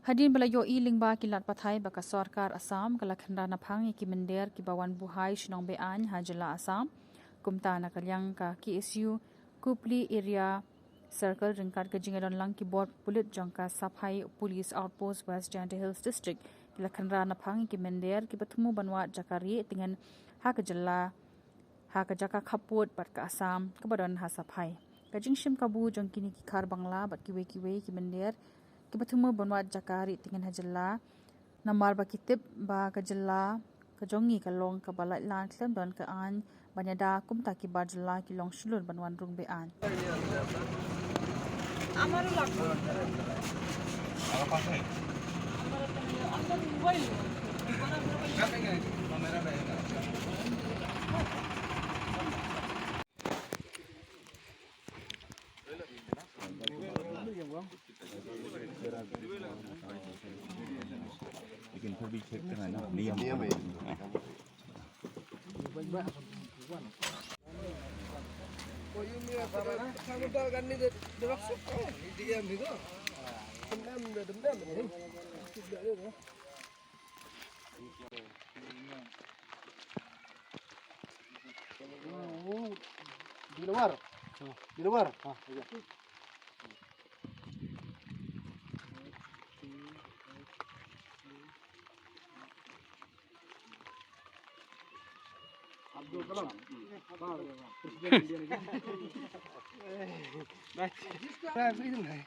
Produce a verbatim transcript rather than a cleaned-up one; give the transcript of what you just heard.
Hadien ba la ïohi lyngba ki lad pathai ba ka sorkar Assam ka la khynra naphang ïa ki mynder kiba wan buhai shnong be-aiñ ha jylla Assam, kumta na ka liang ka K S U Kopili Area Circle ryngkat ka jingïadonlang ki bor pulit jong ka Saphai Police Outpost, West Jaintia Hills District, ki la khynra naphang ïa ki mynder kiba thmu ban wad jaka rieh tyngen ha ka jylla, ha ka jaka khappud bad ka Assam kaba don ha Saphai. Ka jingshim kabu jong kine ki khar Bangla bad kiwei kiwei ki mynder kiba thmu ban wad jaka rieh tyngen ha jylla, namar ba ki tip ba ka jylla ka jong ngi ka long kaba laitlan, khlem don ka aiñ ban ïada, kumta ki bar jylla ki long shlur ban wan rung be-aiñ. Di luar. Di luar. Ah, iya. Abdul Kalam. Presiden India ni. Baik. Baik, ini.